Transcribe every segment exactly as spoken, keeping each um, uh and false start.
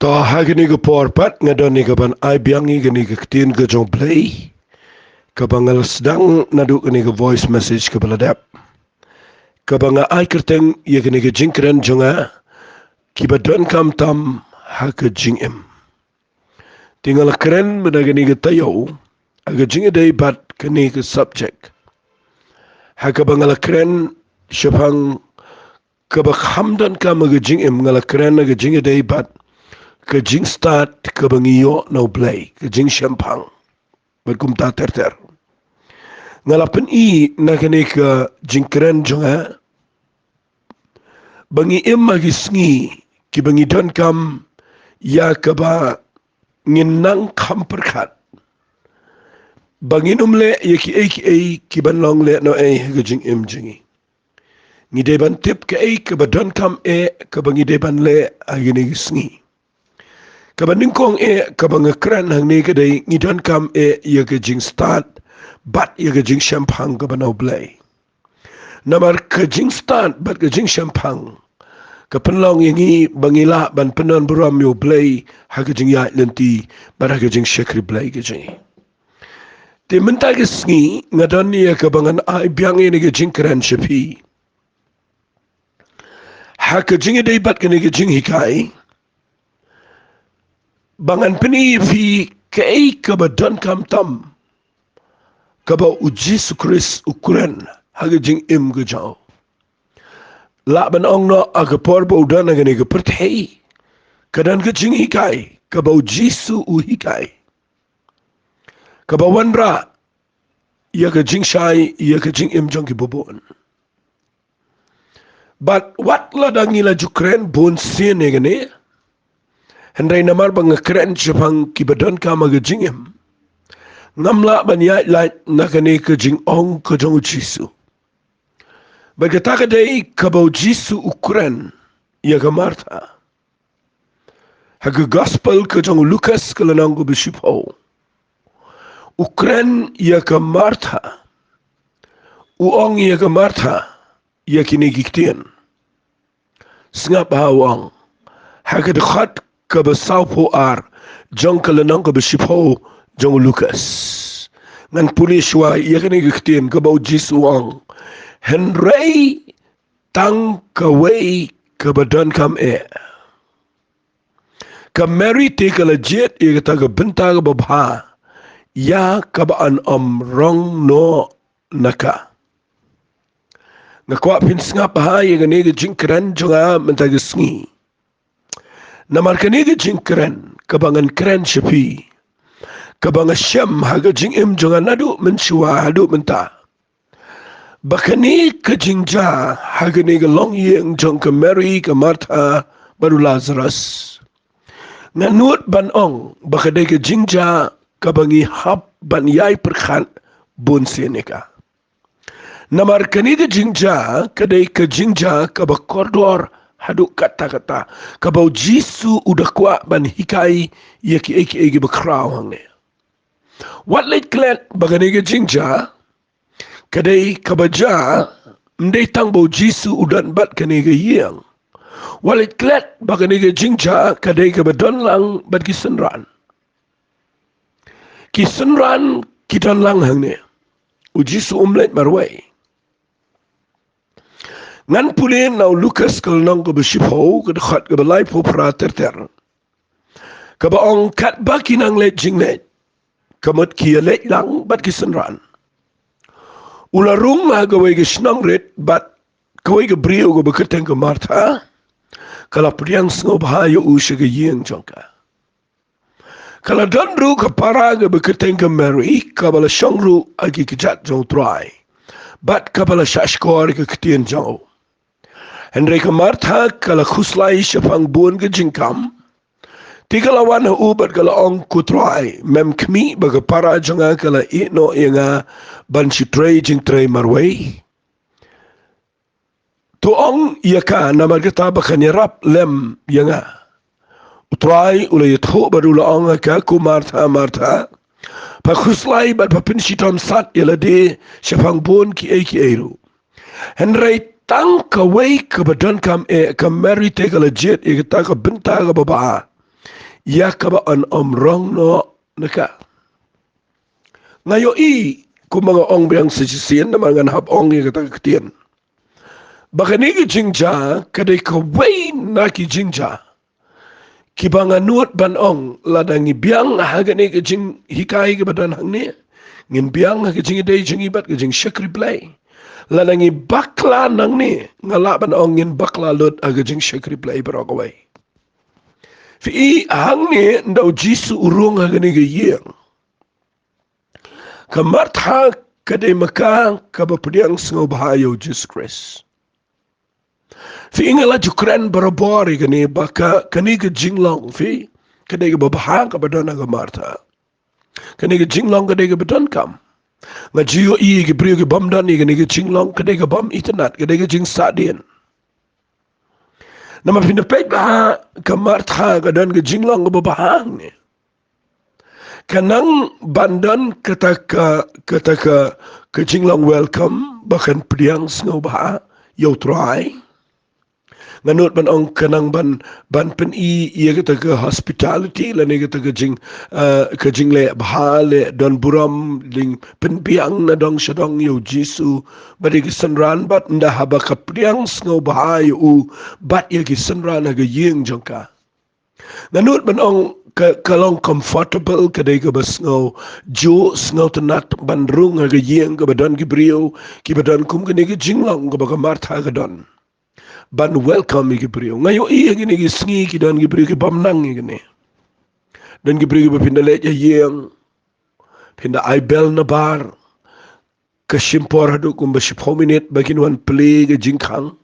To, ha kane ka por pat nga don ïa kaban ai biang ïa kane ka ktien ka jong U Blei, kaba nga la sdang naduh kane ka voice message kaba la dep, kaba nga ai kyrteng ïa kane ka jingkren jong nga, kiba donkam tam ha ka jingim. Te nga la kren mynta kane ka taïew ha ka jingïadei bad kane ka subject, ha kaba nga la kren shaphang kaba kham donkam ha ka jingim. Nga la kren ha ka jingïadei bad ka jingstad kaba ngi ïoh na U Blei, ka jingshemphang, bad kumta ter ter. Nga la pyni na kane ka jingkren jong nga ba ngi im ha ki sngi kiba ngi donkam ïa kaba ngin nang kham pyrkhat ba ngin ym leh ïa kiei kiei kiban long lehnohei ha ka jingim jong ngi. Ngi dei ban tip kaei kaba donkam eh kaba ngi dei ban leh ha kine ki sngi. Kaba nyngkong eh kaba nga kren hangne ka dei ngi donkam eh ïa ka jingstad bad ïa ka jingshemphang kaba na U Blei. Namar ka jingstad bad ka jingshemphang ka pynlong ïa ngi ba ngi lah ban pyndon burom ïa U Blei ha ka jingïaid lynti bad ha ka jingshakri Blei ka jong ngi. Te mynta ka sngi nga don ïa kaba ngan ai biang ïa kane ka jingkren sha phi ha ka jingïadei bad kane ka jinghikai, ba ngan pyni ïa phi kaei kaba donkam tam kaba U Jisu Khrist u kren ha ka jingim ka jong u. Lah ban ong noh ha ka por ba u don ha kane ka pyrthei, ka don ka jinghikai kaba U Jisu u hikai, kaba wanrah ïa ka jingshai ïa ka jingim jong kiba bun. Bad wat lada ngi la ju kren bun sien ïa kane, hynrei namar ba nga kren shaphang kiba donkam ha ka jingim, ngam lah ban ïaid lait na kane ka jingong ka jong U Jisu. Bad kata ka dei kaba U Jisu u kren ïa ka Martha. Ha ka gospel ka jong u Lukas ka lynnong kaba shiphew, u kren ïa ka Martha, u ong ïa ka Martha ïa kine ki ktien. Sngap ha u ong ha ka dkhot kaba sawphew ar jong ka lynnong kaba shiphew jong u Lukas. Ngan pule shuwa ïa kine ki ktien kaba U Jisu u ong, hynrei tang kawei kaba donkam eh. Ka Mary te ka la jied ïa kata ka bynta kaba bha, ïa kaba yn ym rong noh na ka. Nga kwah phin sngap bha ïa kane ka jingkren jong nga mynta ka sngi. Namar kane ka jingkren kaba ngan kren sha phi, kaba nga shem ha ka jingim jong nga naduh mynshuwa haduh mynta, ba kane ka jingjia ha kane ka longïing jong ka Mary, ka Martha bad u Lazarus, nga nud ban ong ba ka dei ka jingjia kaba ngi hap ban ïai pyrkhat bun sien ïa ka. Namar kane ka jingjia ka dei ka jingjia kaba kordor haduh katta katta, kaba U Jisu u da kwah ban hikai ïa kiei kiei kiba khraw hangne. Wat leit klet ba kane ka jingjia ka dei kaba jia, ym dei tang ba U Jisu u don bad kane ka ïing. Wat leit klet ba kane ka jingjia ka dei kaba don lang bad ki synran. Ki synran ki don lang hangne. U Jisu um leit marwei. Ngan pule na u Lukas ka lynnong kaba shiphew, ka dkhot kaba laiphew phra ter ter, kaba ong, katba ki nang leit jingleit, ka mut ki ïaleit lang bad ki synran, u la rung ha kawei ka shnong rit bad kawei ka briew kaba kyrteng ka Martha ka la pdiang sngewbha ïa u sha ka ïing jong ka. Ka la don ruh ka para kaba kyrteng ka Mary, kaba la shong ruh ha ki kjat jong U Trai bad kaba la shahshkor ïa ka ktien jong u. Hynrei ka Martha ka la khuslai shaphang bun ka jingkam. Te ka la wan ha u bad ka la ong, ko Trai, mem khmih ba ka para jong nga ka la ïeh noh ïa nga ban shu trei jingtrei marwei? To ong ïa ka namar kata ba kan ïarap lem ïa nga. U Trai u la ïathuh bad u la ong ha ka, ko Martha, Martha, pha khuslai bad pha pynshitom sat ïa lade shaphang bun kiei kiei ruh. Hynrei tang kawei kaba donkam eh, ka Mary te ka la jied ïa kata ka bynta kaba bha. ïa kaba yn ym rong noh na ka. Nga ïohi kumba nga ong biang sa shisien namar ngan hap ong ïa kata ka ktien. Ba kane ka jingjia ka dei kawei na ki jingjia kiba nga nud ban ong lada ngi biang ha kane ka jinghikai kaba don hangne. Ngin biang ha ka jingïadei jong ngi bad ka jingshakri Blei. Lada ngi bakla nangne nga lah ban ong ngin bakla lut ha ka jingshakri Blei baroh kawei. Phi i hangne ynda u Jisu u rung ha kane ka ïing. Ka Martha ka dei ma ka kaba pdiang sngewbha ïa u Jisu Khrist. Phi i nga la ju kren barabor ïa kane ba ka kane ka jinglong phi ka dei kaba bha kaba don ha ka Martha. Kane ka jinglong ka dei kaba donkam. Nga ju ïohi ïa ki briew ki bym don ïa kane ka jinglong ka dei ka bym itynnad ka dei ka jingsahdien. Namar phin da peit ba ha ka Martha ka don ka jinglong kaba bha hangne. Ka nang ban don kata ka kata ka ka jinglong welcome ba kan pdiang sngewbha ïa u Trai. Nga nud ban ong ka nang ban ban pyni ïa kata ka hospitality lane kata ka jing eh, ka jingleh bha leh don burom lyng pynbiang na dong sha dong ïa u Jisu bad ïa ki synran bad ynda haba ka pdiang sngewbha ïa u bad ïa ki synran ha ka ïing jong ka. Nga nud ban ong ka ka long comfortable ka dei kaba sngew ju sngewtynnad ban rung ha ka ïing kaba don ki briew kiba don kum kane ka jinglong kaba ka Martha ka don. Ban welcome ïa ki briew. Nga ïohi ïa kine ki sngi ki don ki briew ki bym nang ïa kine. Don ki briew kiba phin da leit ïa ïing, phin da ai bell na bar. Ka shim por haduh kumba shiphew minit ba kin wan plie ka jingkhang.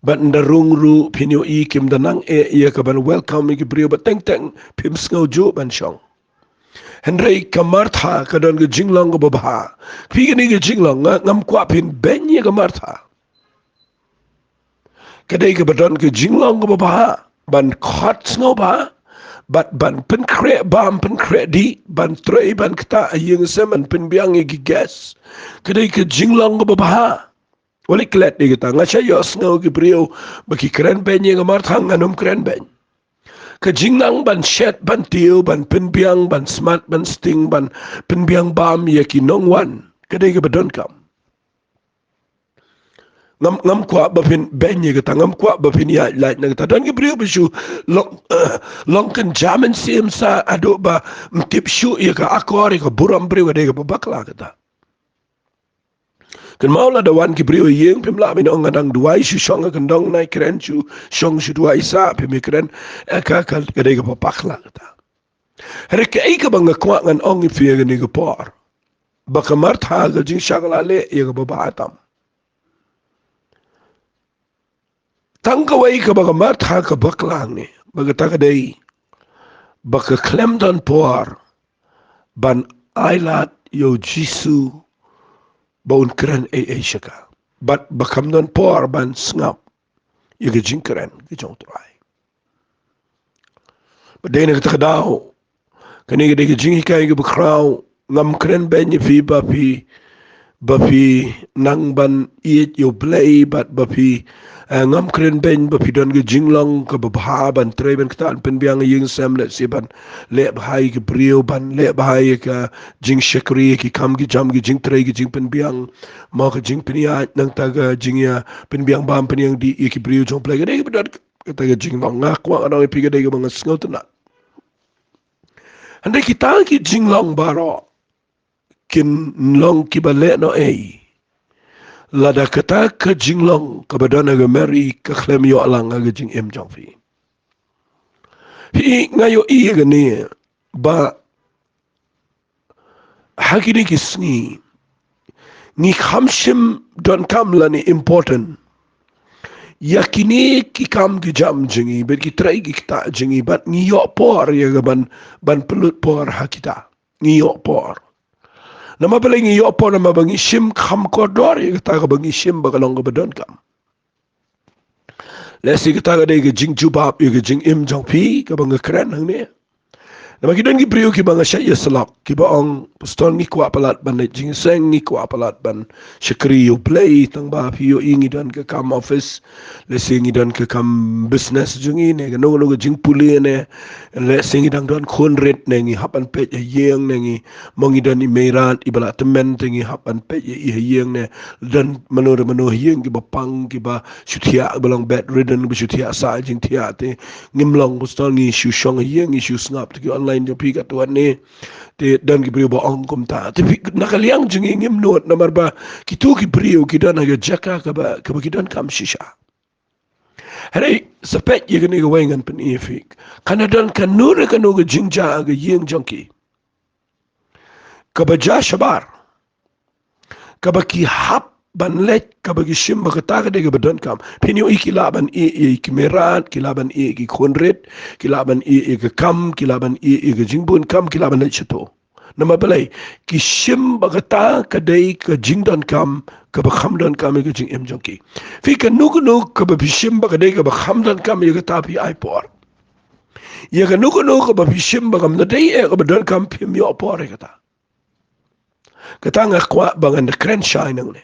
Bad ynda rung ruh phin ïohi kim da nang eh ïa ka ban welcome ïa ki briew bad teng teng phim sngew juh ban shong. Hynrei ka Martha ka don ka jinglong kaba bha. Phi kane ka jinglong nga ngam kwah phin beiñ ïa ka Martha. Ka dei kaba don ka jinglong kaba bha ban khot sngewbha bad ban pynkhreh bam pynkhreh dih ban trei ban ktah ha ïing sem ban pynbiang ïa ki guest. Ka dei ka jinglong kaba bha. Wat leh klet ïa kata, nga shait ïohsngew ki briew ba ki kren beiñ ïa ka Martha, ngan ym kren beiñ. Ka jingnang ban shet ban tiew ban pynbiang ban smat ban sting ban pynbiang bam ïa ki nongwan ka dei kaba donkam. Ngam ngam kwah ba phin beiñ ïa kata, ngam kwah ba phin ïaid lait na kata. Don ki briew ba shu long long kan jamin sim sa haduh ba ym tip shuh ïa ka akor ïa ka burom briew ka dei kaba bakla kata. Kynmaw lada wan ki briew ïing phim lah ban ong nga dang duwai shu shong ha kyndong nai kren shu shong shu duwai sa phim ïa kren. Eh, ka ka ka dei kaba bakla kata. Hynrei kaei kaba nga kwah ngan ong ïa phi ha kane ka por ba ka Martha ka jingshakla leh ïa kaba bha tam. Tang kawei kaba ka Martha ka bakla ne ba kata ka dei ba ka khlem don por ban ailad ïa u Jisu ba un kren ei ei sha ka. Bad ba kam don por ban sngap ïa ka jingkren ka jong u Trai. Ba dei na kata ka daw kane ka dei ka jinghikai kaba khraw. Ngam kren beiñ ïa phi ba phi ba phi nang ban ïeit ïa u Blei bad ba phi eh, ngam kren beiñ ba phi don ka jinglong kaba bha ban trei ban ktah ban pynbiang ïing sem leh si ban leh bha ïa ki briew ban leh bha ïa ka jingshakri ïa ki kam ki jam ki jingtrei ki jingpynbiang mo ka jingpynïaid nangta ka jingïa pynbiang bam pynïaid dih ïa ki briew jong u Blei ka dei kaba don kata ka jinglong. Nga kwah ngan ong ïa phi ka dei kaba nga sngewtynnad. Hynrei kita ki jinglong baroh kin long kiba leh noh ei lada kata ka jinglong kaba don ha ka Mary ka khlem ïoh lang ha ka jingim jong phi. Phi nga ïohi ïa kane ba ha kine ki sngi ngi kham shym donkam lane important ïa kine ki kam ki jam jong ngi bad ki trei ki ktah jong ngi bad ngi ïoh por ïa ka ban ban pynlut por ha kita. Ngi ïoh por. Namar balei ngi ïoh por? Namar ba ngi shim kham kordor ïa kata kaba ngi shim ba ka long kaba donkam. Lehse kata ka dei ka jingjubab ïa ka jingim jong phi kaba nga kren hangne. Namar ki don ki briew kiba nga shait ïa slok, kiba ong, "Pastor, ngi kwah palat ban leit jingïaseng, ngi kwah palat ban shakri ïa U Blei, tang ba phi ïohi ngi don ka kam office, lehse ngi don ka kam business jong ngi, ne kano kano ka jingpule, ne lehse ngi dang don khun rit, ne ngi hap ban peit ha ïing, ne ngi, mo ngi don i meirat iba la tymmen, te ngi hap ban peit ïa i ha ïing, ne don mano re mano ha ïing kiba pang, kiba shu thiah, kiba long bedridden, kiba shu thiah sah jingthiah, te ngim long, Pastor, ngi shu shong ha ïing, ngi shu sngap ïa ki online jong phi katto katne." Te don ki briew ba ong kumta. Te phi, na ka liang jong ngi ngim nud, namar ba kito ki briew ki don ha ka jaka kaba, kaba ki donkam shisha. Hynrei sa peit ïa kane kawei, ngan pyni ïa phi. Kan don kano re kano ka jingjia ha ka ïing jong ki kaba jia shabar, kaba ki hap ban leit, kaba ki shim ba kata ka dei kaba donkam. Phin ïohi ki lah ban ïeh ïa ki meirat, ki lah ban ïeh ïa ki khun rit, ki lah ban ïeh ïa ka kam, ki lah ban ïeh ïa ka jingbun kam, ki lah ban leit shato. Namar balei? Ki shim ba kata ka dei ka jingdonkam kaba kham donkam ïa ka jingim jong ki. Phi, kano kano kaba phi shim ba ka dei kaba kham donkam ïa kata, phi ai por. Ïa kano kano kaba phi shim ba kam dei eh kaba donkam, phim ïoh por ïa kata. Kata nga kwah ba ngan da kren shai nangne.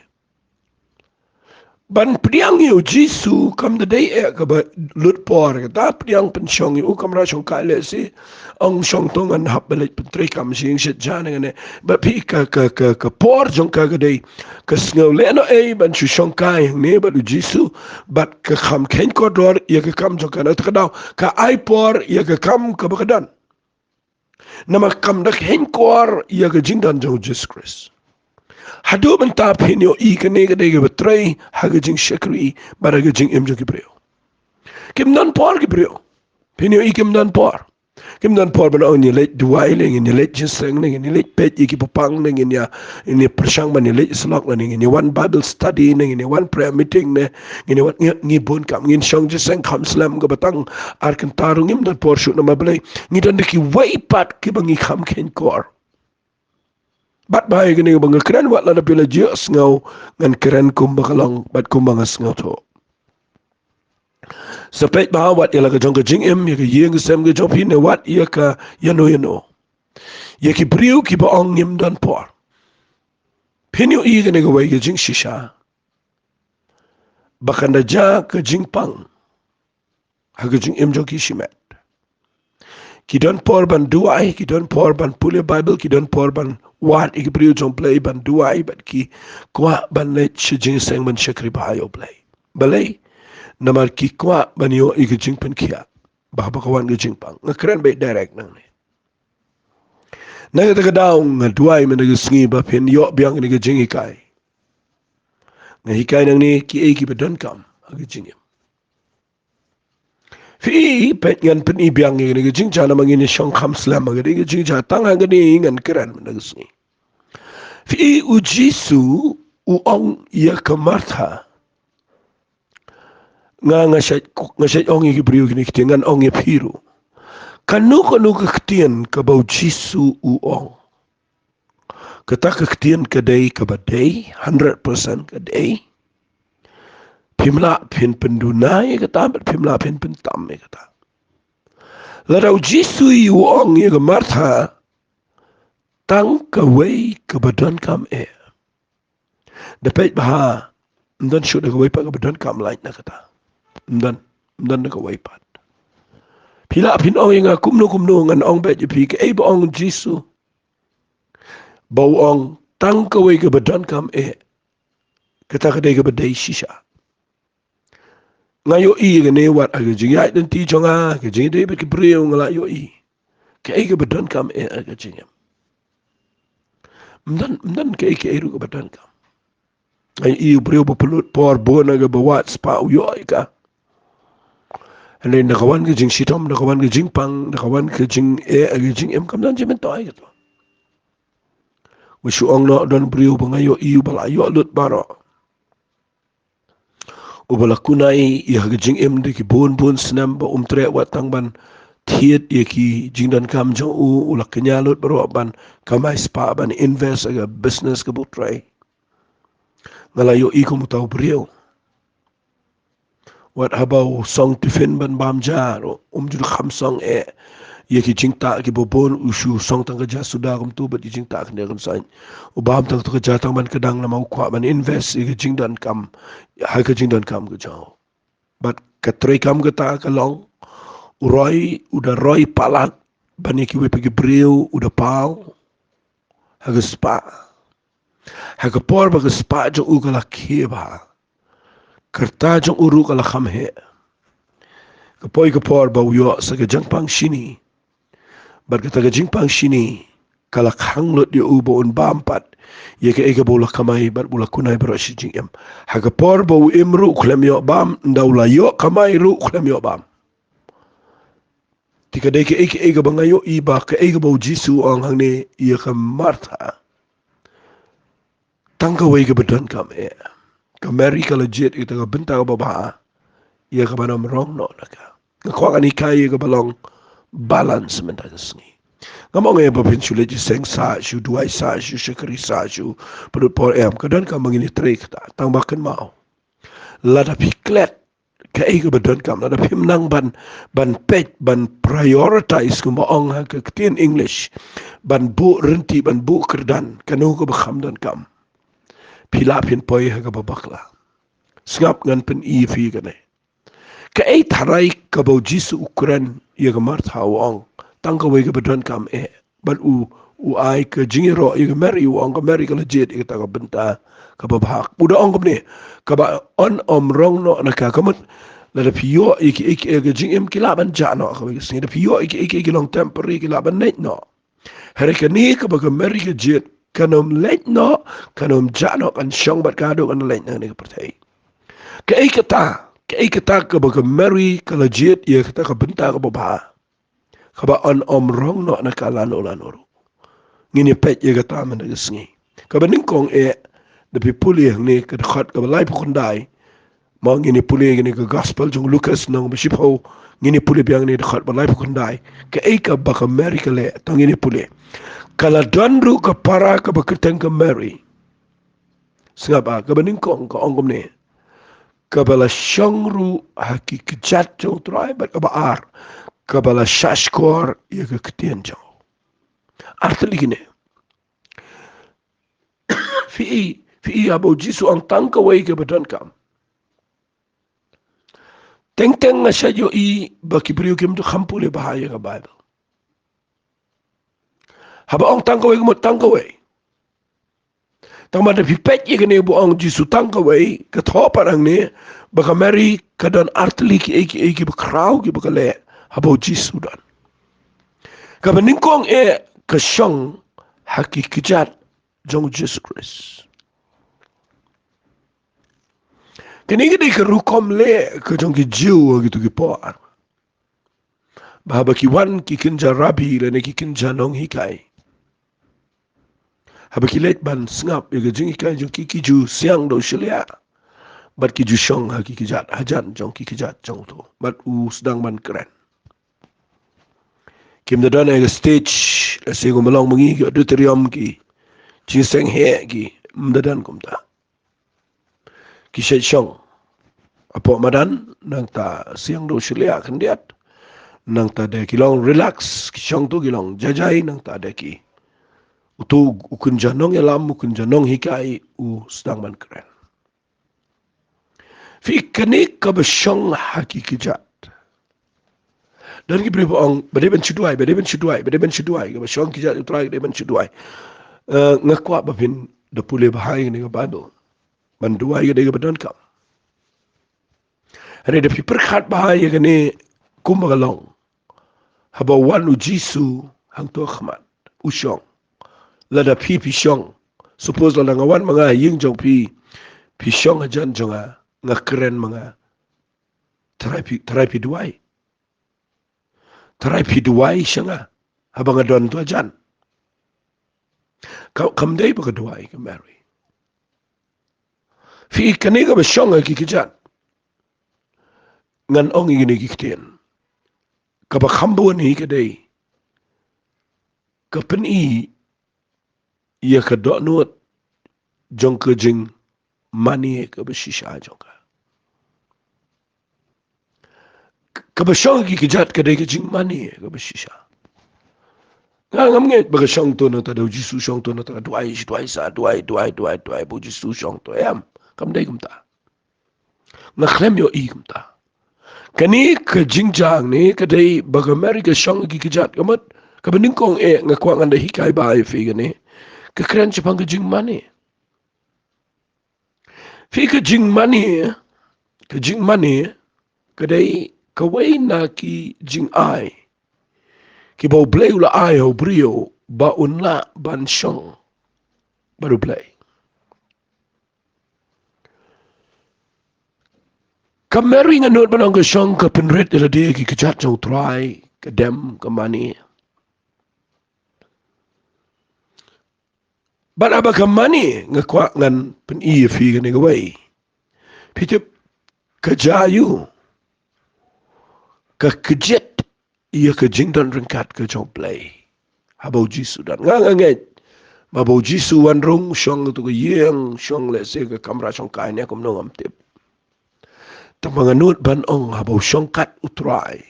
Ban pdiang ïa U Jisu kam da dei eh kaba lut por. Kata pdiang pynshong ïa u, kamra shongkai lehse, ong shong to ngan hap ban leit pyntreikam sha ïing sha jan nangne. Bad phi, ka, ka, ka, ka por jong ka ka dei ka sngew lehnohei ban shu shongkai hangne bad U Jisu, bad ka kham kheiñ kordor ïa ka kam jong ka, na kata ka daw ka ai por ïa ka kam kaba ka don. Namar kam da kheiñ kor ïa ka jingdon jong U Jisu Khrist. Haduh mynta phin ïohi kane ka dei kaba trei ha ka jingshakri bad ha ka jingim jong ki briew. Kim don por ki briew. Phin ïohi kim don por. Kim don por ban ong, "Ngin ïa leit duwai, ne ngin ïa leit jingïaseng, ne ngin ïa leit peit ïa ki ba pang, ne ngin ïa, ngin ïa pyrshang ban ïa leit syllok, ne ngin ïa wan Bible study, ne ngin ïa wan prayer meeting, ne ngin ïa wan ngi, ngi bun kam, ngin shong jingïaseng kham slem kaba tang ar kynta ruh." Ngim don por shuh, namar balei? Ngi don da kiwei pat kiba ngi kham kheiñ kor. Bad ba ïa kane ba nga kren, wat lada phi la ju sngew ngan kren kumba ka long bad kumba nga sngewthuh. Sa peit ba wat ïa la ka jong ka jingim, ïa ka ïing ka sem ka jong phi, ne wat ïa ka ïano ïano. Ïa ki briew kiba ong ngim don por. Phin ïohi kane kawei ka jingshisha ba kan da jia ka jingpang ha ka jingim jong ki shimet. Ki don por ban duwai, ki don por ban pule Bible, ki don por ban wad ïa ki briew jong U Blei ban duwai, bad ki kwah ban leit sha jingïaseng ban shakri bha ïa U Blei. Balei? Namar ki kwah ban ïoh ïa ka jingpynkhiah ba haba ka wan ka jingpang. Nga kren beit direct nangne. Na kata ka daw nga duwai mynta ka sngi ba phin ïoh biang ïa ka jinghikai. Nga hikai nangne kiei kiba donkam ha ka jingim. Phi, peit, ngan pyni biang ïa kane ka jingjia namar ngin ïa shong kham slem ha kane ka jingjia, tang ha kane ngan kren mynta ka sngi. Phi, U Jisu u ong ïa ka Martha. Nga, nga shait, nga shait ong ïa ki briew kine ki ktien, ngan ong ïa phi ruh. Kano kano ka ktien kaba U Jisu u ong, kata ka ktien ka dei kaba dei, hundred percent ka dei. Phim lah phin pynduna ïa kata, bad phim lah phin pyntam ïa kata. Lada U Jisu u ong ïa ka Martha, tang kawei kaba donkam eh, da peit bha, ym don shuh da kawei pat kaba donkam lait na kata. Ym don, ym don da kawei pat. Phi lah phin ong ïa nga kumno kumno, ngan ong beit ïa phi kaei ba ong U Jisu. Ba u ong tang kawei kaba donkam eh, kata ka dei kaba dei shisha. Nga ïohi ïa kane wat ha ka jingïaid lynti jong nga, ka jingïadei bad ki briew, nga la ïohi kaei kaba donkam eh ha ka jingim. Ym don, ym don kaei kaei ruh kaba donkam. Nga ïohi u briew ba pynlut por bun ha kaba wad spah u ïoh ïa ka. Hynrei da ka wan ka jingshitom, da ka wan ka jingpang, da ka wan ka jingeh ha ka jingim, kam don jingmyntoi kato. Nga shu ong noh, don briew ba nga ïohi uba la ïoh lut baroh, uba la kunai ïa ka jingim da ki bun bun snem ba um treh wat tang ban thied ïa ki jingdonkam jong u, u la kñia lut baroh ban kamai spah ban invest ha ka business kaba u trei. Nga la ïohi kum uta u briew, wat haba u song tiffin ban bam ja ruh, um ju kham song eh. ïa ki jingtah kiba bun, u shu song tang ka jia suda kumtu bad ki jingtah kane kan saiñ. U bam tang tu ka jia tang ban kdang namar u kwah ban invest ïa ka jingdonkam, ha ka jingdonkam ka jong u. Bad ka treikam kata ka long, u roi, u da roi palat ban ïa kiwei pat ki briew, u da paw ha ka spah. Ha ka por ba ka spah jong u ka la khie bha, ka rta jong u ruh ka la kham heh. Ka poi ka por ba u ïoh sa ka jingpang shini. Bad kata ka jingpang shini ka la khang lut ïa u ba un bam pat ïa kaei kaba u la kamai bad u la kunai baroh shi jingim. Ha ka por ba u im ruh u khlem ïoh bam, ynda u la ïoh kamai ruh u khlem ïoh bam. Te ka dei kaei kaei kaba nga ïohi ba kaei kaba u Jisu u ong hangne ïa ka Martha. Tang kawei kaba donkam eh. Ka Mary ka la jied ïa kata ka bynta kaba bha ïa kaba ym rong noh na ka. Nga kwah ngan hikai ïa kaba long balance mynta ka sngi. Ngam ong eh ba phin shu leit seng sah, shu duwai sah, shu shakri sah, shu pynlut por, em, ka donkam ba ngin ïatrei kata. Tang ba kynmaw, lada phi klet kaei kaba donkam, lada phim nang ban, ban peit, ban prioritize, kumba ong ha ka ktien English, ban buh rynti, ban buh kyrdan kano kaba kham donkam, phi lah phin poi ha kaba bakla. Sngap, ngan pyni ïa phi kane. Kaei tharai kaba u Jisu u kren ïa ka Martha, u ong tang kawei kaba donkam eh. Bad u, u ai ka jingïaroh ïa ka Mary, u ong ka Mary ka la jied ïa kata ka bynta kaba bha. U da ong kumne, kaba yn ym rong noh na ka. Ka mut lada phi ïoh ïa kiei kiei, ka jingim ki lah ban jah noh kawei ka sngi. Lada phi ïoh ïa kiei kiei, ki long temporary, ki lah ban leit noh. Hynrei kane kaba ka Mary ka jied kan ym leit noh, kan ym jah noh, kan shong bad ka haduh kan leit na kane ka pyrthei. Kaei kata, kaei kata kaba ka Mary ka la jied ïa kata ka bynta kaba bha, kaba yn ym rong noh na ka lano lano ruh. Ngin ïa peit ïa kata mynta ka sngi. Kaba nyngkong eh, da phi pule hangne ka dkhot kaba laiphew khyndai. Mo, ngin ïa pule ïa kane ka gospel jong u Lukas lynnong ba shiphew, ngin ïa pule biang ïa kane ka dkhot ba laiphew khyndai. Kaei kaba ka Mary ka leh, to ngin ïa pule. Ka la don ruh ka para kaba kyrteng ka Mary. Sngap ah, kaba nyngkong ka ong kumne. Kaba la shong ruh ha ki kjat jong u Trai, bad kaba ar, kaba la shahshkor ïa ka ktien jong u. Ar tylli kine. Phi i, phi i haba u Jisu u ong tang kawei kaba donkam. Teng teng nga shait ïohi ba ki briew kim ju kham pule bha ïa ka Baibl. Haba ong tang kawei, ka mut tang kawei. Tang ba lada phi peit ïa kane ba ong u Jisu tang kawei, ka thoh pat hangne ba ka Mary ka don ar tylli kiei kiei kiba khraw kiba ka leh haba u Jisu u don. Kaba nyngkong eh, ka shong ha ki kjat jong u Jisu Khrist. Kane ka dei ka rukom leh ka jong ki Jiw ha kito ki por. Ba haba ki wan ki kynja rabbi lane ki kynja nonghikai, haba ki leit ban sngap ïa ka jinghikai jong ki, ki ju siang da u shliah. Bad ki ju shong ha ki kjat, hajan jong ki kjat jong uto. Bad u sdang ban kren. Kim da don ïa ka stage, lehse kumba long ma ngi ki auditorium, ki jingseng heh, kim da don kumta. Ki shait shong hapoh madan, nangta siang da u shliah khyndiat. Nangta de ki long relax, ki shong to ki long jaijai, nangta de ki. Uto u kynja nongïalam, u kynja nonghikai, u sdang ban kren. Phi i, kane kaba shong ha ki kjat. Don ki briew ba ong, ba dei ban shu duwai, ba dei ban shu duwai, ba dei ban shu duwai, kaba shong ha ki kjat jong u Trai ka dei ban shu duwai. Eh, nga kwah ba phin da pule bha ïa kane ka Baibl. Ban duwai ka dei kaba donkam. Hynrei da phi pyrkhat bha ïa kane kumba ka long. Haba wan u Jisu hangto ha khmat, u shong. Lada phi, phi shong. Suppose lada nga wan ma nga ha ïing jong phi, phi shong hajan jong nga, nga kren ma nga. Trai phi, trai phi duwai. Trai phi duwai sha nga haba nga don to hajan. Ka, kam dei ba ka duwai ka Mary. Phi i, kane kaba shong ha ki kjat. Ngan ong ïa kine ki ktien. Kaba kham bun hi ka dei ka pyni ïa ka dohnud jong ka jingmane kaba shisha jong ka. Kaba shong ha ki kjat ka dei ka jingmane kaba shisha. Nga ngam ngeit ba ka shong to nangta da u Jisu shong to nangta duwai, shi duwai sa, duwai, duwai, duwai, duwai, ba u Jisu shong to, em. Kam dei kumta. Nga khlem ïohi kumta. Kane ka jingjia ne ka dei ba ka Mary ka shong ki kjat ka mut, kaba nyngkong eh nga kwah ngan da hikai ba ïa phi kane. Ka kren shaphang ka jingmane. Phi, ka jingmane, ka jingmane ka dei kawei na ki jingai kiba U Blei u la ai ha u briew ba un lah ban shong bad U Blei. Ka Mary nga nud ban ong ka shong, ka pynrit ïa lade ki kjat jong U Trai, ka dem, ka mane. Bad haba ka mane, nga kwah ngan pyni ïa phi kane kawei. Phi tip, ka jia aïu? Ka kjit ïa ka jingdon ryngkat ka jong U Blei haba u Jisu don. Nga, nga ngeit ba haba u Jisu wan rung, shong ha kato ka ïing, shong lehse ka kamra shongkai ne kumno ngam tip. Tangba nga nud ban ong haba u shong kat U Trai,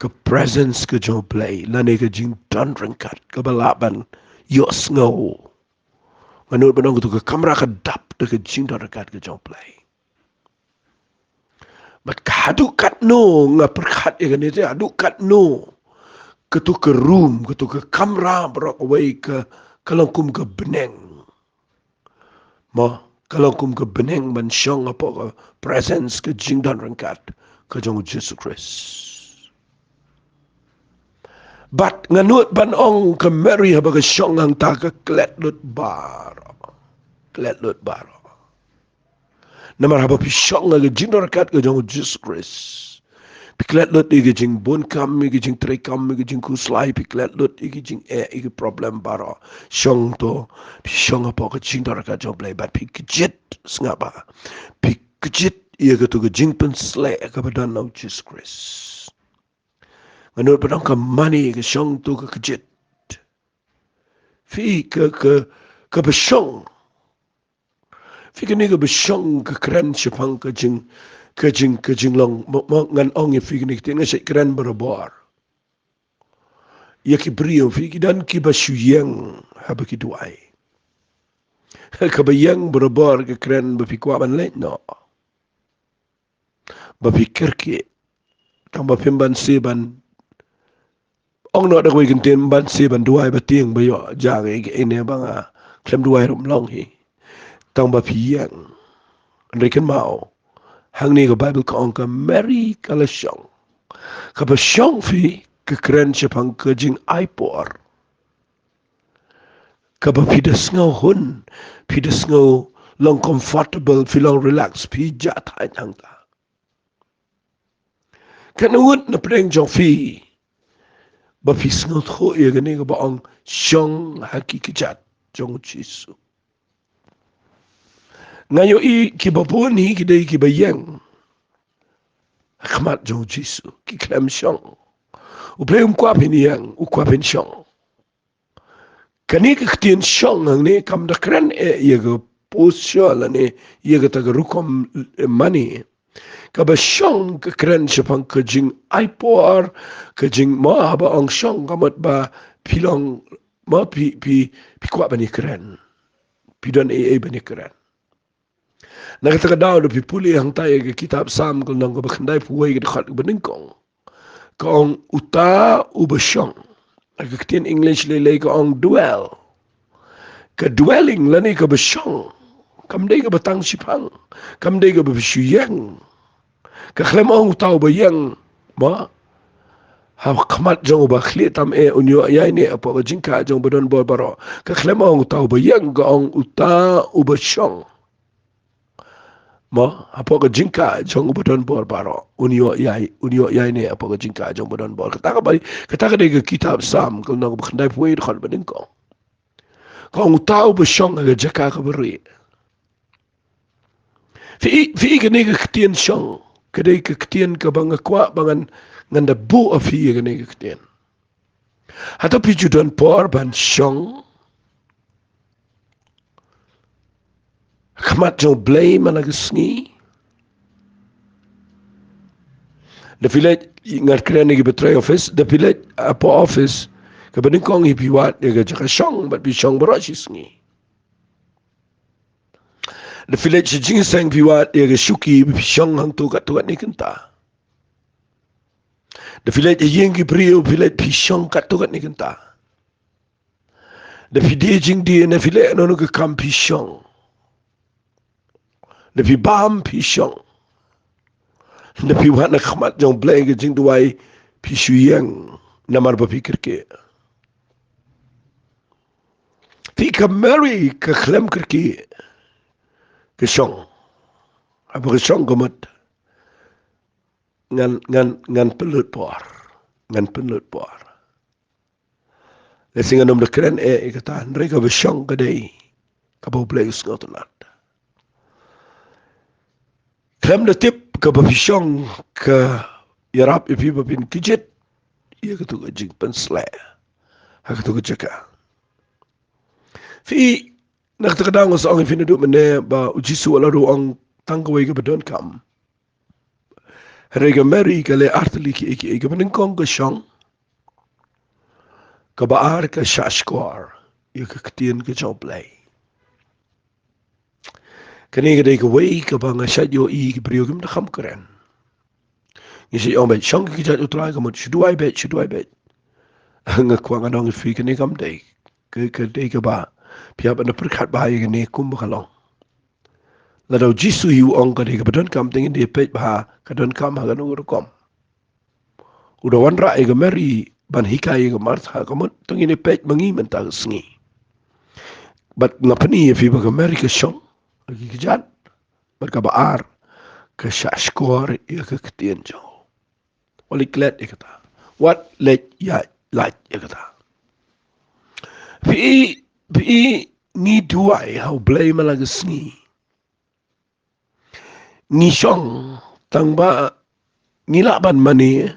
ka presence ka jong U Blei lane ka jingdon ryngkat kaba lah ban ïohsngew, nga nud ban ong kato ka kamra ka dap da ka jingdon ryngkat ka jong U Blei. Bad ka haduh katno, nga pyrkhat ïa kane te, haduh katno kato ka room, kato ka kamra baroh kawei ka, ka long kum ka bneng. Mo, ka long kum ka bneng ban shong hapoh ka presence, ka jingdon ryngkat ka jong u Jisu Khrist. Bad nga nud ban ong ka Mary haba ka shong hangta ka klet lut baroh. Klet lut baroh. Namar haba phi shong ha ka jingdon ryngkat ka jong u Jisu Khrist, phi klet lut ïa ka jingbun kam, ïa ka jingtrei kam, ïa ka jingkhuslai, phi klet lut ïa ka jingeh, ïa ka problem baroh. Shong to, phi shong hapoh ka jingdon ryngkat jong U Blei bad phi kjit, sngap bha. Phi kjit ïa kato ka jingpynsleh kaba don na u Jisu Khrist. Nga nud ban ong ka mane, ka shong to ka kjit. Phi, ka, ka, kaba shong. Phi, kane kaba shong ka kren shaphang ka jing, ka jing, ka jinglong. Mo, mo, ngan ong ïa phi kane ka ktien, nga shait kren barabor ïa ki briew, phi, ki don kiba shu ïeng haba ki duwai. Kaba ïeng barabor ka kren ba phi kwah ban leit noh, ba phi kyrkieh. Tang ba phim banse ban ong noh da kawei ka ktien, ban se ban duwai ba tieng ba ïoh jia ïa kaei ne ba nga khlem duwai ruh ym long hi. Tang ba phi ïeng. Hynrei kynmaw, hangne ka Baibl ka ong ka Mary ka la shong. Kaba shong phi ka kren shaphang ka jingai por. Kaba phi da sngew hun, phi da sngew long comfortable, phi long relax, phi jah thait hangta. Katno ngut na pdeng jong phi ba phi sngewthuh ïa kane kaba ong shong ha ki kjat jong u Jisu? Nga ïohi kiba bun hi ki dei kiba ïeng ha khmat jong u Jisu, ki khlem shong. U Blei um kwah phin ïeng, u kwah phin shong. Kane ka ktien shong hangne kam da kren eh ïa ka posture lane ïa kata ka rukom, eh, mane. Kaba shong ka kren shaphang ka jingai por, ka jing, mo, haba ong shong ka mut ba phi long, mo, phi, phi, phi kwah ban ïakren. Phi don ei ei ban ïakren. Na kata ka daw, lada phi pule hangta ïa ka kitab Salm ka lynnong kaba khyndaiphew wei, ka dkhot kaba nyngkong, ka ong uta uba shong. Ha ka ktien English lei lei ka ong dwell. Ka dwelling lane kaba shong kam dei kaba tang shiphang, kam dei kaba phi shu ïeng. Ka khlem ong uta uba ïeng, mo, ha khmat jong uba khlieh tam eh un ïoh ïaineh hapoh ka jingkah jong uba donbor baroh. Ka khlem ong uta uba ïeng, ka ong uta uba shong, mo, hapoh ka jingkah jong uba donbor baroh un ïoh ïai, un ïoh ïaineh hapoh ka jingkah jong uba donbor. Kata ka ba, kata ka dei ka kitab Salm ka lynnong kaba khyndaiphew wei, dkhot ba nyngkong. Ka ong uta uba shong ha ka jaka kaba rieh. Phi, phi, kane ka ktien shong ka dei ka ktien kaba nga kwah ba ngan, ngan da buh ha phi ïa kane ka ktien. Hato phi ju don por ban shong ha khmat jong u Blei man la ka sngi? Da phi leit, ngan kren ïa ki ba trei office, da phi leit, ah, hapoh office, kaba nyngkong hi phi wad ïa ka jaka shong, bad phi shong baroh shi sngi. Da phi leit sha jingseng phi wad ïa ka shuki, phi shong hangto katto katne kynta. Da phi leit ïing ki briew, phi leit phi shong katto katne kynta. Da phi die jingdie, da phi leh kano kano ka kam phi shong. Da phi bam phi shong. Da phi wan na khmat jong Blei ka jingduwai phi shu ïeng namar ba phi kyrkieh. Phi, ka Mary ka khlem kyrkieh ka shong. Haba ka shong ka mut, ngan, ngan, ngan pynlut por. Ngan pynlut por. Lehse ngan ym da kren eh ïa kata, hynrei kaba shong ka dei kaba U Blei u sngewtynnat. Khlem da tip kaba phi shong ka ïarap ïa phi ba phin kjit ïa kato ka jingpynsleh ha kato ka jaka. Phi, na kata ka daw nga sa ong ïa phi naduh mynne ba U Jisu u la ruh ong tang kawei kaba donkam. Hynrei ka Mary ka leh artylli kiei kiei, kaba nyngkong ka shong, kaba ar ka shahshkor ïa ka ktien ka jong U Blei. Kane ka dei kawei kaba nga shait ïohi ki briew kim da kham kren. Ngi shait ong beit shong ki kjat U Trai, ka mut shu duwai beit, shu duwai beit. Nga kwah ngan ong ïa phi kane kam dei. Ka, ka dei kaba phi hap ban da pyrkhat bha ïa kane kumba ka long. Lada U Jisu hi u ong ka dei kaba donkam, te ngin da peit bha ka donkam ha kano ka rukom. U da wanrah ïa ka Mary ban hikai ïa ka Martha, ka mut to ngin da peit ma ngi mynta ka sngi. Bad nga pyni ïa phi ba ka Mary ka shong ha ki kjat, bad kaba ar ka shahshkor ïa ka ktien jong U. Wat leit klet ïa kata. Wat leit ïaid lait ïa kata. Phi, phi, ngi duwai ha U Blei man la ka sngi. Ngi shong tang ba ngi lah ban mane.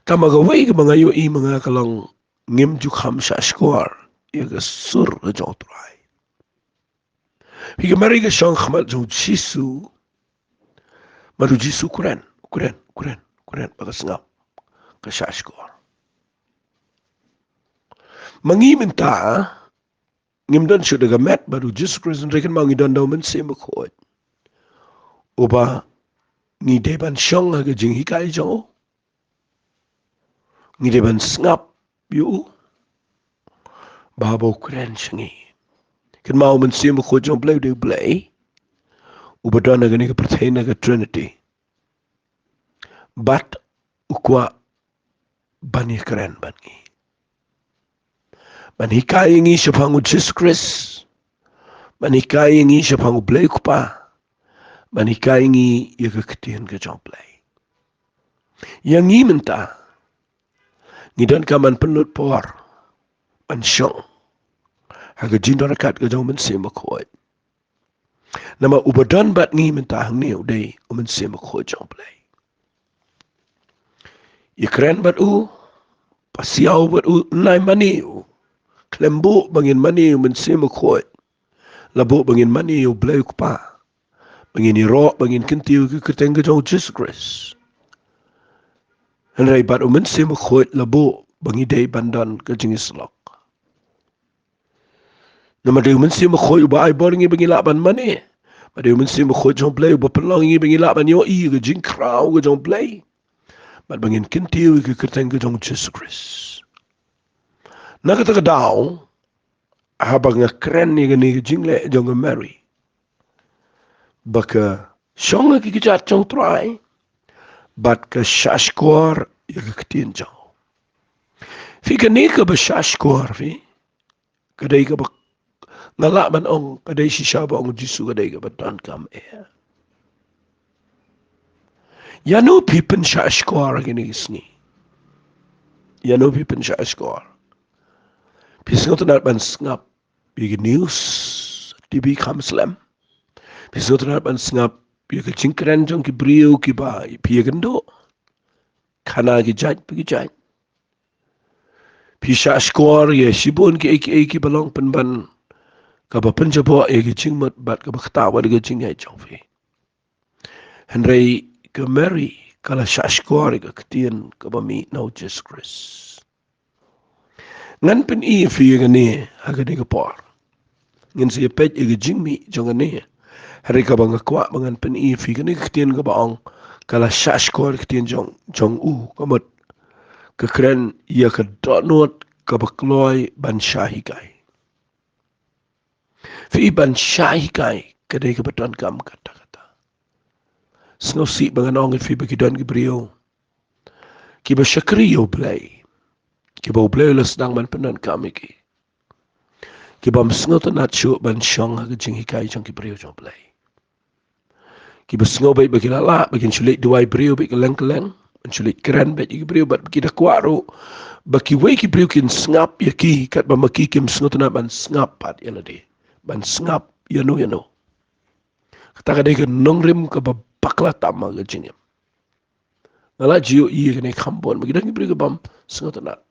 Tang ba kawei kaba nga ïohi ma nga ka long ngim ju kham shahshkor ïa ka sur ka jong U Trai. Phi, ka Mary ka shong khmat jong U Jisu. Bad U Jisu u kren, u kren, u kren, u kren, ba ka sngap, ka shahshkor. Ma ngi mynta, ngim don shuh da ka met bad U Jisu Khrist, hynrei kynmaw ngi don da U Mynsiem Bakhuid, uba ngi dei ban shong ha ka jinghikai jong u. Ngi dei ban sngap ïa u ba haba u kren sha ngi. Kynmaw, U Mynsiem Bakhuid jong U Blei u dei U Blei uba don ha kane ka pyrthei na ka Trinity. Bad u kwah ban ïakren bad ngi, ban hikai ïa ngi shaphang U Jisu Khrist, ban hikai ïa ngi shaphang U Blei U Kpa, ban hikai ïa ngi ïa ka ktien ka jong U Blei. Ïa ngi mynta, ngi donkam ban pynlut por ban shong ha ka jingdon ryngkat ka jong U Mynsiem Bakhuid. Namar uba don bad ngi mynta hangne u dei U Mynsiem Bakhuid jong U Blei. Ïakren bad u, pasiaw bad u, nai mane u. Khlem buh ba ngin mane U Mynsiem Bakhuid, la buh ba ngin mane U Blei U Kpa, ba ngin ïaroh, ba ngin kyntiew ïa ka kyrteng ka jong U Jisu Khrist. Hynrei bad U Mynsiem Bakhuid la buh ba ngi dei ban don ka jingïasyllok. Namar dei U Mynsiem Bakhuid uba ai bor ïa ngi ba ngi lah ban mane. Bad dei U Mynsiem Bakhuid jong U Blei uba pynlong ïa ngi ba ngi lah ban ïohi ïa ka jingkhraw ka jong U Blei, bad ba ngin kyntiew ïa ka kyrteng ka jong U Jisu Khrist. Na kata ka daw, haba nga kren ïa kane ka jingleh jong ka Mary, ba ka shong ha ki kjat jong U Trai, bad ka shahshkor ïa ka ktien jong u. Phi, kane kaba shahshkor, phi, ka dei kaba nga lah ban ong ka dei shisha ba ong U Jisu ka dei kaba donkam eh. Ïano phi pynshahshkor kine ki sngi? Ïano phi pynshahshkor? Phi sngewtynnat ban sngap ïa ki news, TV kham slem? Phi sngewtynnat ban sngap ïa ka jingkren jong ki briew kiba phi ïakynduh, khana ki jait pa ki jait? Phi shahshkor ïa shibun kiei kiei kiba long pynban kaba pynjaboh ïa ki jingmut bad kaba ktah wat ïa ka jingngeit jong phi. Hynrei ka Mary ka la shahshkor ïa ka ktien kaba mih na u Jisu Khrist. Ngan pyni ïa phi ïa kane ha kane ka por. Ngin sa ïa peit ïa ka jingmih jong kane. Hynrei kaba nga kwah ba ngan pyni ïa phi kane ka ktien kaba ong ka la shahshkor ktien jong, jong u, ka mut ka kren ïa ka dohnud kaba kloi ban shah hikai. Phi, ban shah hikai ka dei kaba donkam katta katta. Sngewsih ba ngan ong ïa phi ba ki don ki briew kiba shakri ïa U Blei, kiba U Blei u la sdang ban pyndonkam ïa ki, ki bym sngewtynnat shuh ban shong ha ka jinghikai jong ki briew jong U Blei. Kiba sngew beit ba ki la lah, ba kin shu leit duwai briew beit kylleng kylleng, ban shu leit kren beit ïa ki briew, bad ba ki da kwah ruh ba kiwei ki briew kin sngap ïa ki katba ma ki kim sngewtynnat ban sngap pat ïa lade, ban sngap ïano ïano. Kata ka dei ka nongrim kaba bakla tam ha ka jingim. Nga la ju ïohi ïa kane kham bun, ba ki don ki briew ki bym sngewtynnat.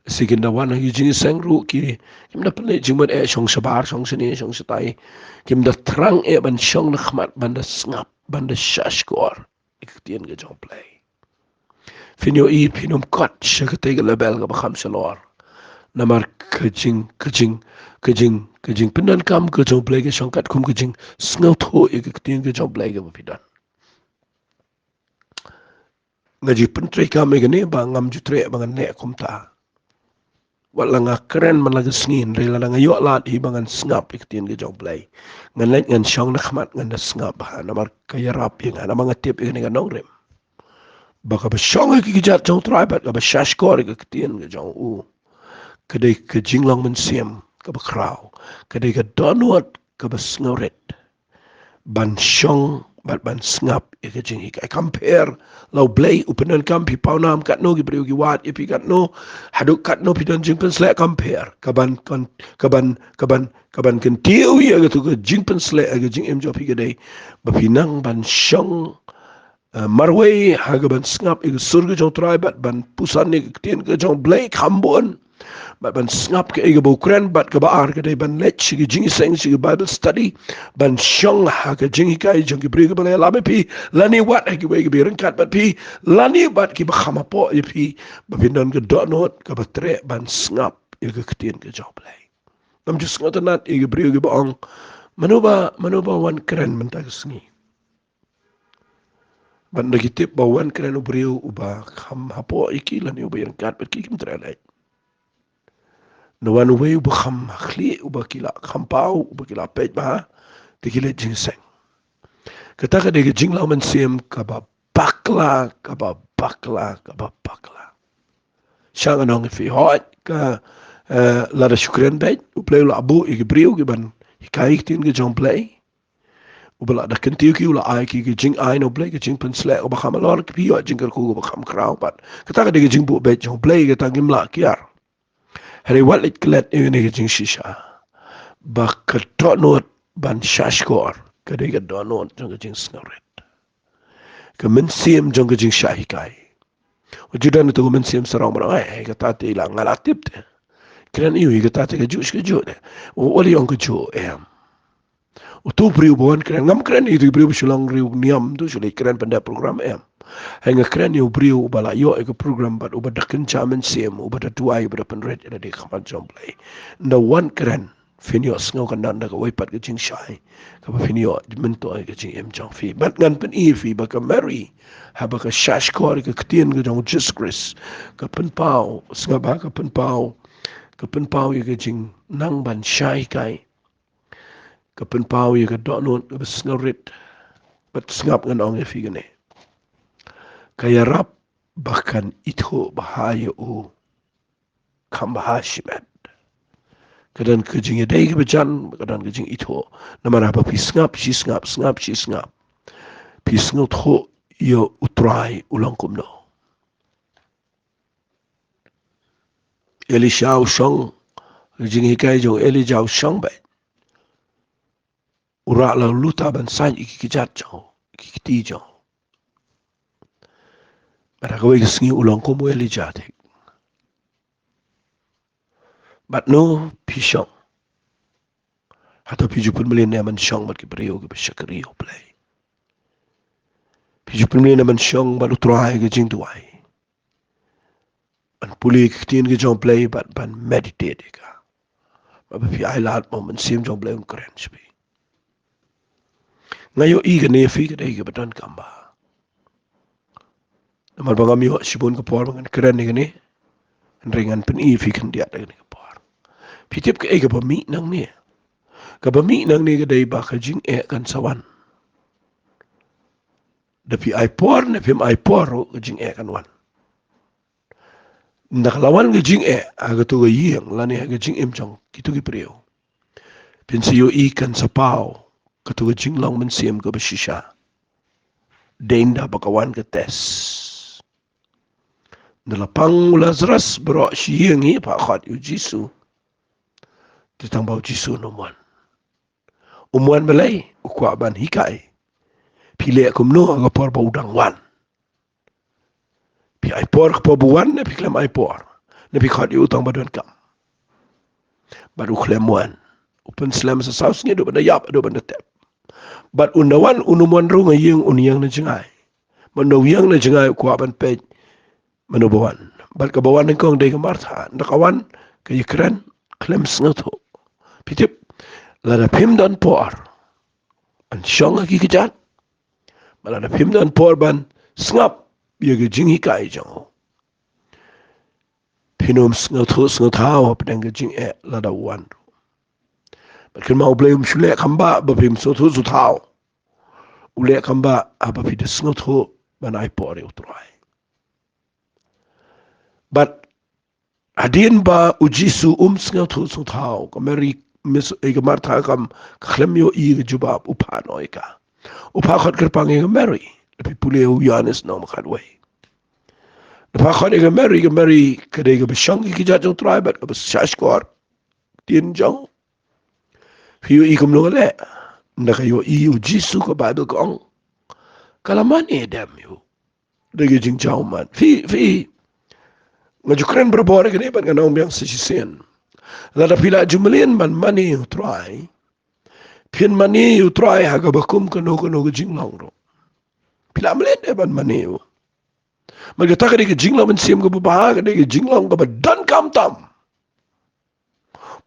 Shi kin da wan ha ki jingïaseng ruh ki, kim da pynleit jingmut eh, shong shabar, shong shane, shong shatai. Kim da thrang eh ban shong na khmat, ban da sngap, ban da shahshkor ïa ka ktien ka jong U Blei. Phin ïohi, phin ym kot sha katei ka level kaba kham shalor. Namar ka jing, ka jing, ka jing, ka jingpyndonkam ka jong U Blei ka shong katkum ka jingsngewthuh ïa ka ktien ka jong U Blei kaba phi don. Nga ju pyntreikam ïa kane ba ngam ju treh ba ngan leh kumta. Wat la nga kren man la ka sngi, hynrei lada nga ïoh lad hi ba ngan sngap ïa ka ktien ka jong U Blei, ngan leit ngan shong na khmat ngan da sngap bha, namar ka ïarap ïa nga, namar nga tip ïa kane ka nongrim. Ba kaba shong ha ki kjat jong U Trai bad kaba shahshkor ïa ka ktien ka jong u, ka dei ka jinglong mynsiem kaba khraw, ka dei ka dohnud kaba sngewrit ban shong bad ban sngap ïa ka jinghikai. Kam pher la U Blei u pyndonkam phi pawnam katno, ki briew ki wad ïa phi katno, haduh katno phi don jingpynsleh, kam pher. Kaban, kan, kaban, kaban, kaban kyntiew ïa kato ka jingpynsleh ha ka jingim jong phi ka dei ba phi nang ban shong, eh, marwei ha kaban sngap ïa ka sur ka jong U Trai bad ban puson ïa ka ktien ka jong U Blei kham bun. Bad ban sngap kaei kaba u kren, bad kaba ar ka dei ban leit sha ki jingïaseng, sha ki Bible study, ban shong ha ka jinghikai jong ki briew kiba la ïalam ïa phi, lane wat ha kiwei kiba ïaryngkat bad phi, lane bad kiba kham hapoh ïa phi, ba phin don ka dohnud kaba treh ban sngap ïa ka ktien ka jong U Blei. Ngam ju sngewtynnat ïa ki briew kiba ong, mano ba, mano ba wan kren mynta ka sngi. Bad ynda ki tip ba wan kren u briew uba kham hapoh ïa ki lane uba ïaryngkat bad ki, kim treh leit. Ynda wan uwei uba kham ha khlieh, uba ki la kham paw, uba ki la peit bha, te ki leit jingïaseng. Kata ka dei ka jinglong mynsiem kaba bakla, kaba bakla, kaba bakla. Sha ngan ong ïa phi, hooid ka, eh, lada shu kren beit, U Blei u la buh ïa ki briew kiban hikai ïa ka ktien ka jong U Blei. Uba la da kyntiew ki, u la ai ki ka jingai na U Blei, ka jingpynsleh kaba kham halor, ki phi ïoh jingkyrkhu kaba kham khraw pat. Kata ka dei ka jingbuh beit jong U Blei, kata ngim lah kiar. Hynrei wat leit klet ïa kane ka jingshisha, ba ka dohnud ban shahshkor ka dei ka dohnud jong ka jingsngewrit. Ka mynsiem jong ka jingshah hikai. Wat ju don ïa kato ka mynsiem sarong ban ong, ai, kata te la nga la tip te. Kren ïa u, kata te kajuh shi kajuh te. U, wat la ong kajuh, em. Uto u briew ba wan kren, ngam kren ïa uto u briew ba shu long riew niam, to shu leit kren pyndep program, em. Hynrei nga kren ïa u briew uba la ïoh ïa ka program bad uba da kynja mynsiem, uba da duwai, uba da pynrit ïa lade ha khmat jong U Blei. Ynda wan kren, phin ïohsngew kynnoh da kawei pat ka jingshai kaba phin ïoh myntoi ha ka jingim jong phi. Bad ngan pyni ïa phi ba ka Mary, haba ka shahshkor ïa ka ktien ka jong U Jisu Khrist, ka pynpaw, sngap bha, ka pynpaw, ka pynpaw ïa ka jingnang ban shah hikai, ka pynpaw ïa ka dohnud kaba sngewrit. Bad sngap, ngan ong ïa phi kane, ka ïarap ba kan ithuh bha ïa u kham bha shimet. Ka don ka jingïadei kaba jan, ka don ka jingithuh. Namar haba phi sngap shi sngap, sngap shi sngap, phi sngewthuh ïa U Trai u long kumno. Elisha u shong, ka jinghikai jong u Elijah u shong beit. U rah la u luta ban saiñ ïa ki kjat jong u, ki kti jong u. Bad ha kawei ka sngi u long kum u Elijah te. Bad no phi shong? Hato phi ju pynmlien ne ban shong bad ki briew kiba shakri ïa U Blei? Phi ju pynmih na ban shong bad u Trai ka jingduwai, ban pule ka ktien ka jong Blei bad ban meditate ïa ka. Ba phi ai lad mo Mynsiem jong Blei un kren sha phi. Nga ïohi kane ïa phi ka dei kaba donkam bha. Namar ba ngam ïoh shibun ka por ba ngan kren ïa kane, hynrei ngan pyni ïa phi khyndiat ïa kane ka por. Phi tip kaei kaba mih nangne? Kaba mih nangne ka dei ba ka jingeh kan sa wan. Da phi ai por ne phim ai por ruh ka jingeh kan wan. Nda ka la wan ka jingeh ha kato ka ïing lane ha ka jingim jong kito ki briew, phin sa ïohi kan sa paw kato ka jinglong mynsiem kaba shisha. Dei nda ba ka wan ka test. Nda la pang u Lazarus baroh shi ïing hi, phah khot ïa u Jisu. Te tang ba u Jisu un ym wan. Um wan balei? U kwah ban hikai. Phi leh kumno ha ka por ba u dang wan? Phi ai por ka por ba u wan ne phi khlem ai por? Ne phi khot ïa u tang ba donkam? Bad u khlem wan. U pynslem sa saw sngi, haduh ban da ïap, haduh ban da tep. Bad un da wan, un ym wan ruh, nga ïeng, un ïeng na jngai. Bad un da ïeng na jngai u kwah ban peit mano ba wan. Bad kaba wan nyngkong dei ka Martha. Nda ka wan ka ïakren khlem sngewthuh. Phi tip, lada phim don por ban shong ha ki kjat, bad lada phim don por ban sngap ïa ka jinghikai jong u, phin ym sngewthuh sngewthaw hapdeng ka jingeh lada u wan ruh. Bad kynmaw, U Blei um shu leh khambah ba phim sngewthuh sngewthaw. U leh khambah haba phi da sngewthuh ban ai por ïa u Trai. Bad hadien ba u Jisu um sngewthuh sngewthaw, ka Mary, Miss, eh, ka Martha kam, ka khlem ïohi ka jubab, u phah noh ïa ka. U phah khot kyrpang ïa ka Mary. Da phi pule ïa u Ïoannis nong ba khatwei, da phah khot ïa ka Mary, ka Mary ka dei kaba shong ha ki kjat jong u Trai bad kaba shahshkor ktien jong u. Phi ïohi kumno ka leh? Nda ka ïohi ïa u Jisu, ka Baibl ka ong ka la mane dem ïa u. Dei ka jingjaw ummat. Phi, phi, nga ju kren barabor ïa kane bad ngan ong biang sa shisien. Lada phi la ju mlien ban mane ïa u Trai, phin mane ïa u Trai ha kaba kum kano kano ka jinglong ruh. Phi la mlien de ban mane ïa u. Bad kata ka dei ka jinglong mynsiem kaba bha, ka dei ka jinglong kaba donkam tam.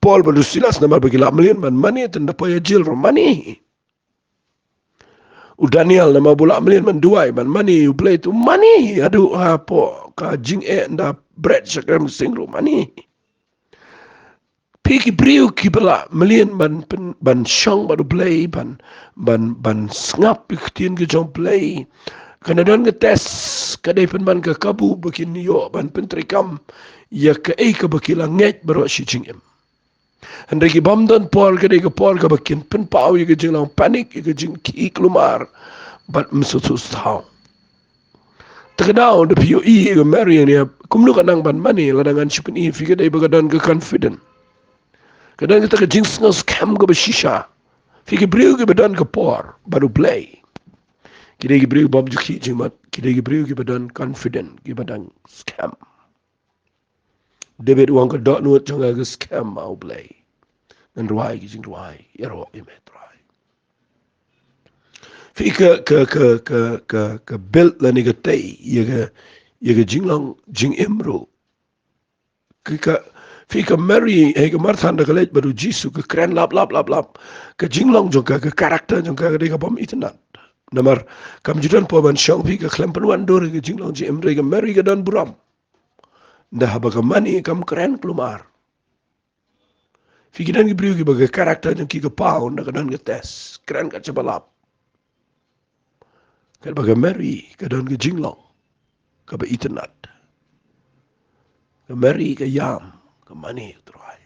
Paul bad u Silas, namar ba ki la mlien ban mane, te ynda poi ha jel ruh mane. U Daniel, namar ba u la mlien ban duwai, ban mane ïa u Blei, te u mane haduh hapoh ka jingeh, ynda bret shakri sing ruh mane. Phi ki briew kiba la mlien ban pyn-, ban shong bad u Blei, ban, ban, ban sngap ïa ka ktien ka jong u Blei. Kan da don ka test, ka dei pynban ka kabu ba kin ïoh ban pyntreikam ïa kaei kaba ki la ngeit baroh shi jingim. Hynrei ki bym don por, ka dei ka por kaba kin pynpaw ïa ka jinglong panic, ïa ka jingkhih kulmar bad ym sngewthuh sngewthaw. Te ka daw, da phi ïohi ïa ka Mary ne, kumno ka nang ban mane? Lada ngan shu pyni ïa phi, ka dei ba ka don ka confident. Ka don kata ka jingsngew skhem kaba shisha. Phi ki briew kiba don ka por bad u Blei, ki dei ki briew bym ju khih jingmut, ki dei ki briew kiba don confident, kiba don skhem. David u ong, ka dohnud jong nga ka skhem ha u Blei. Ngan rwai ki jingrwai ïaroh ïa me Trai. Phi, ka, ka, ka build lane ka tei ïa ka, ïa ka jinglong jingim ruh. Ka, ka, phi, ka Mary, eh, ka Martha, ynda ka leit bad u Jisu, ka kren lap lap lap lap. Ka jinglong jong ka, ka character jong ka, ka dei kaba bym itynnad. Namar kam ju don por ban shong, phi, ka khlem pynwandur ïa ka jinglong jingim. Hynrei ka Mary ka don burom. Ynda haba ka mane, kam kren kulmar. Phi, ki don ki briew kiba ka character jong ki ka paw ynda ka don ka test, kren kat shaba lap. Katba ka Mary ka don ka jinglong kaba itynnad. Ka Mary ka ïam, ka mane ïa u Trai.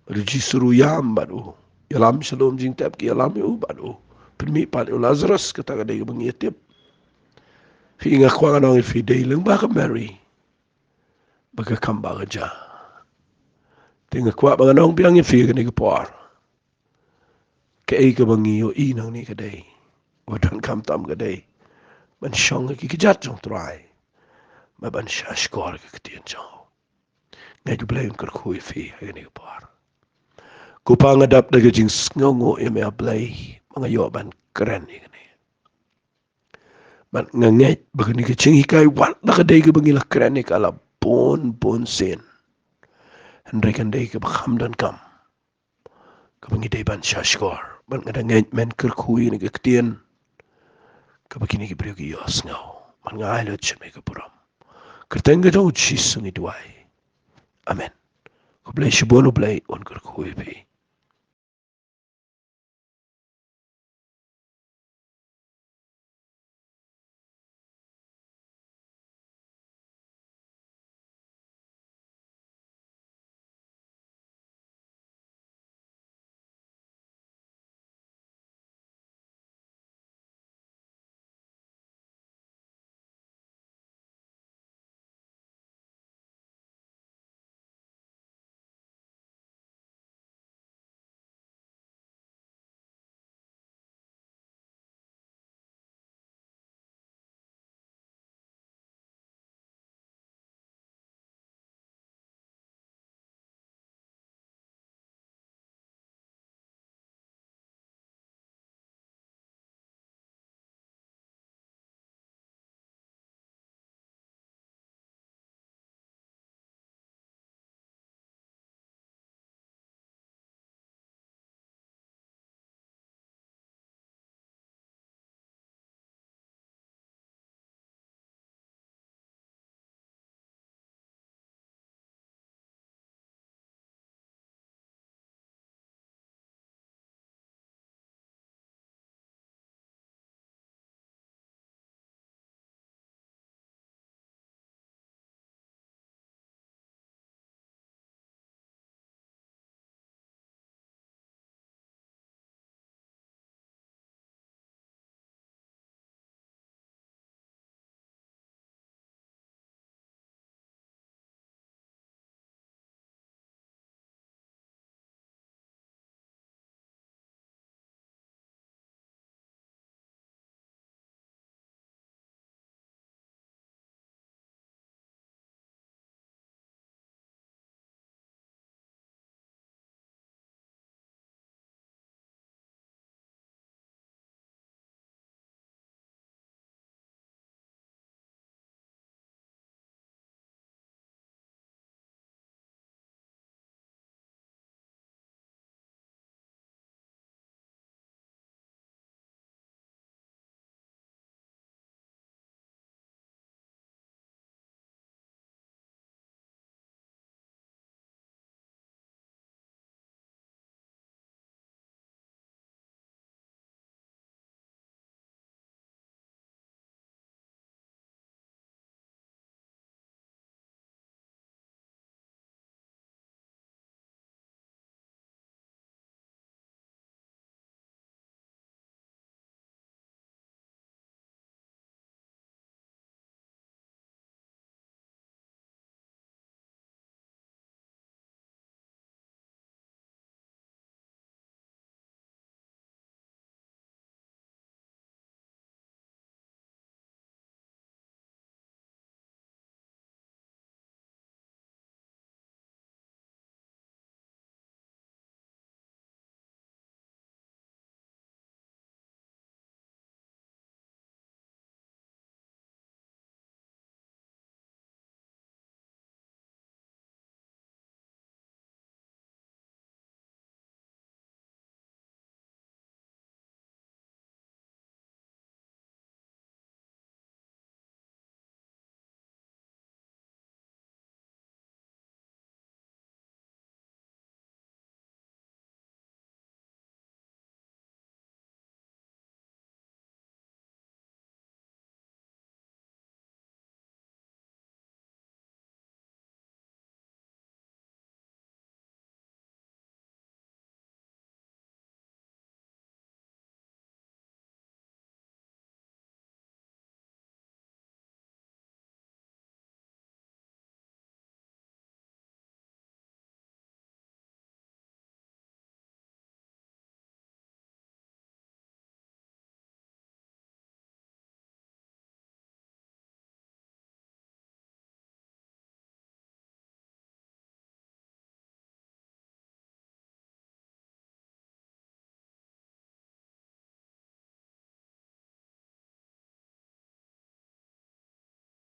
Bad u Jisu ruh u ïam bad u ïalam shalom jingtep, ki ïalam ïa u bad u pynmih pat ïa u Lazarus, kata ka dei kaba ngi ïatip. Phi, nga kwah ngan ong ïa phi, dei lyngba ka Mary ba ka kam ba ka jia. Te nga kwah ba ngan ong biang ïa phi kane ka por, kaei kaba ngi ïohi nangne ka dei, ba donkam tam ka dei ban shong ha ki kjat jong u Trai, ba ban shahshkor ïa ka ktien jong u. Nga ai U Blei un kyrkhu ïa phi ha kane ka por. Ko Pa, nga dap da ka jingsngewnguh ïa me, A Blei, ba nga ïoh ban kren ïa kane. Bad nga ngeit ba kane ka jinghikai wat la ka dei kaba ngi la kren ïa ka la bun bun sien, hynrei kan dei kaba kham donkam, kaba ngi dei ban shahshkor. Bad nga da ngeit men kyrkhu ïa kane ka ktien kaba kine ki briew ki ïohsngew. Bad nga ai lut sha me ka burom. Kyrteng ka jong U Jisu ngi duwai. Amen. Khublei shibun, U Blei un kyrkhu ïa phi.